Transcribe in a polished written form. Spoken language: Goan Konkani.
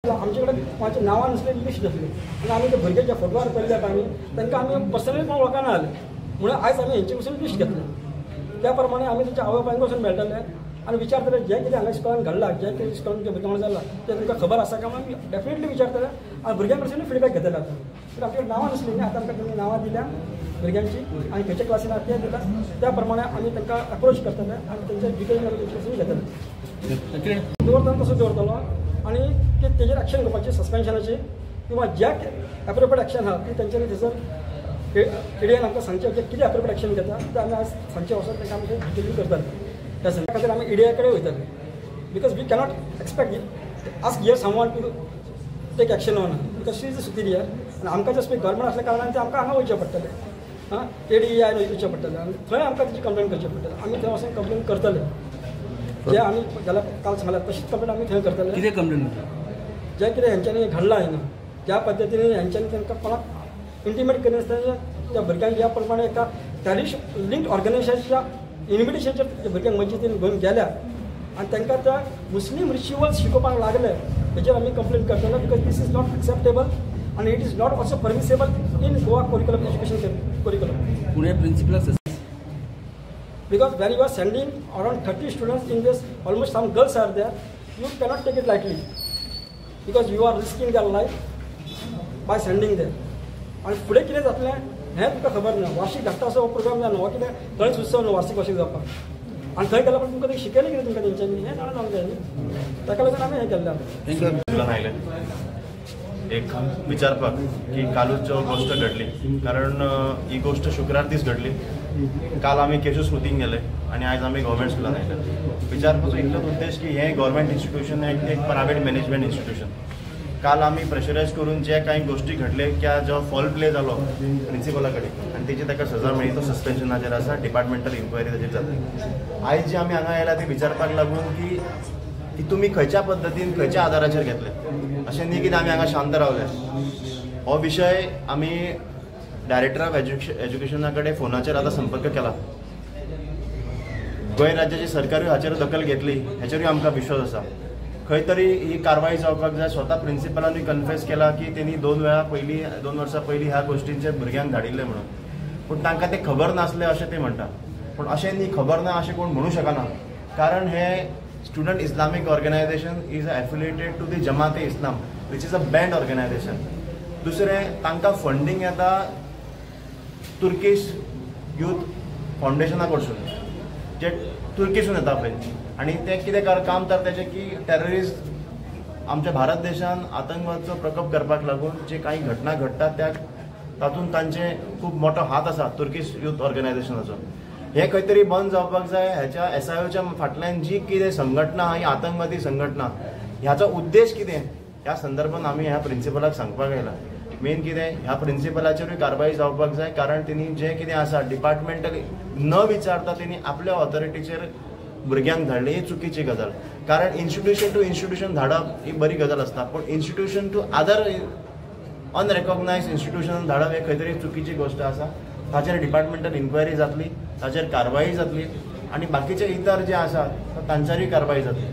आमचे कडेन कोणाच्या नांवान नासलें, लिस्ट आसली आनी आमी ते भुरग्यांच्या फोटवार पळयले आमी तांकां आमी पर्सनली कोण वळखना जाले म्हणून आयज आमी हेंचे कडसून लिस्ट घेतलें. त्या प्रमाणे आमी तेंच्या आवय बापायक वचून मेळटले आनी विचारतले जें कितें हांगा इस्कॉलान घडलां, जें कितें इस्कॉलान भुरग्यां जालां तें तुमकां खबर आसा काय म्हणून आमी डेफिनेटली विचारतले आनी भुरग्यां कडसून फिडबॅक घेतले. आतां तर आमचे कडेन नांवां नासलीं न्ही, आतां आमकां तुमी नांवां दिल्या भुरग्यांची आनी खंयच्या क्लासीन आसा तें दिला, त्या प्रमाणे आमी तांकां अप्रोच करतले आनी तेंचे डिटेल आमी तेंचे कडसून घेतले. दवरतना तसो दवरतलो आनी ते तेजेर एक्शन घेवपाची सस्पेन्शनाची किंवा ज्या एप्रोप्रिएट एक्शन आहा ती तेंच्यांनी थंयसर एडीएन आमकां सांगचें की कितें एप्रोप्रिएट एक्शन घेता तें आमी आज सांजचे वचून तांकां आमी डिटेली करतले. त्या खातीर आमी ईडीआय कडेन वयतले because we cannot expect ask here someone to take action on because she is a superior आनी आमकां जस्ट गव्हर्मेंट आसल्या कारणान तें आमकां हांगा वयचें पडटलें, आं एडीआय वयचें पडटलें आनी थंय आमकां तेची कंप्लेन करची पडटलें. आमी थंय वचून कंप्लेन करतले, जे आमी जाल्यार काल सांगला तशीच कंप्लेन आमी थंय करतले. कितें कंप्लेन? जें कितें हेंच्यांनी घडलां हिंगा ज्या पद्दतीन हेंच्यांनी तांकां कोणाक इंटिमेट करिनासतना त्या भुरग्यांक ज्या प्रमाणे एका टॅरिस्ट लिंक्ड ऑर्गनायझेशनाच्या इन्विटेशनाचेर त्या भुरग्यांक मस्जिदीन घेवन गेल्या आनी तांकां त्या मुस्लीम रिच्युअल्स शिकोवपाक लागले हेचेर आमी कंप्लेन करतले because this is not acceptable आनी it is not also permissible in Goa curriculum education curriculum. Pune प्रिन्सिपलाक Because when you are sending around 30 students in this, almost some girls are there, you cannot take it lightly because you are risking their life by sending them. आणि फुडें कितें जातलें हें तुका खबर ना. वार्षिक धाडटा असो हो प्रोग्राम जायना, हो कितें गणेश उत्सव न्हू वार्षिक वार्षिक जावपाक आनी थंय गेल्या पण तुमकां ते शिकयलें कितें तुमकां तेंच्यांनी हें जाणा जावंक जाय न्ही. ताका लागून आमी हें केल्लें. स्कुलान आयले एक विचारपाक की कालूच जो गोश्ट घडली, कारण ही गोश्ट शुक्रार दीस घडली. काल आमी केशव स्मृतीन गेले आनी आयज आमी गव्हर्मेंट स्कुलान आयले. विचारपाचो इतलोच उद्देश की हें गव्हर्मेंट इन्स्टिट्यूशन एक प्रायवेट मॅनेजमेंट इन्स्टिट्यूशन. काल आमी प्रेशरायज करून जे कांय गोश्टी घडले किंवा जो फॉल प्ले जालो प्रिंसिपला कडेन आनी तेजी ताका सजा मेळ्ळी, तो सस्पेन्शनाचेर आसा, डिपार्टमेंटल इन्क्वायरी ताजेर जाता. आयज जे आमी हांगा आयला ते विचारपाक लागून की तुमी खंयच्या पद्दतीन खंयच्या आदाराचेर घेतले, अशें न्ही की आमी हांगा शांत रावले. हो विशय आमी डायरेक्टर ऑफ एज्युकेशना कडेन फोनाचेर आतां संपर्क केला. गोंय राज्याची सरकारूय हाचेर दखल घेतली हेचेरूय आमकां विश्वास आसा. खंय तरी ही कारवाय जावपाक जाय. स्वता प्रिंसिपलानूय कन्फेस केला की तेणी 2 वर्सां पयलीं ह्या गोश्टींचेर भुरग्यांक धाडिल्लें म्हणून, पूण तांकां तें खबर नासलें अशें ते म्हणटा. पूण अशें न्ही, खबर ना अशें कोण म्हणूं शकना, कारण हे student Islamic organisation is affiliated to the Jamaat e Islam which is a banned organisation. दुसरें, तांकां फंडींग येता तुर्कीश यूथ फावंडेशना कडसून, जे तुर्कीसून येता पळय, आनी ते कितें काम तर तेचें की टेररिस्ट आमच्या भारत देशान आतंकवादाचो प्रकोप करपाक लागून जे कांय घटना घडटात त्या तातूंत तांचे खूब मोठो हात आसा तुर्कीश यूथ ऑर्गनायझेशनाचो. हें खंय तरी बंद जावपाक जाय. ह्याच्या एसआयओच्या फाटल्यान जी कितें संघटना आहा ही आतंकवादी संघटना, ह्याचो उद्देश कितें ह्या संदर्भान आमी ह्या प्रिंसिपलाक सांगपाक आयला. मेन कितें, ह्या प्रिंसिपलाचेरूय कारवाय जावपाक जाय, कारण तेणी जें कितें आसा डिपार्टमेंटली न विचारता तेणी आपल्या ऑथॉरिटीचेर भुरग्यांक धाडले, ही चुकीची गजाल. कारण इन्स्टिट्यूशन टू इन्स्टिट्यूशन धाडप ही बरी गजाल आसता, पूण institution to other unrecognised institution धाडप हें खंय तरी चुकीची गोश्ट आसा. ताचेर डिपार्टमेंटल इन्क्वायरी जातली, ताचेर कारवाई जातली आनी बाकीचे इतर जे आसात तांचेरूय कारवाई जातली.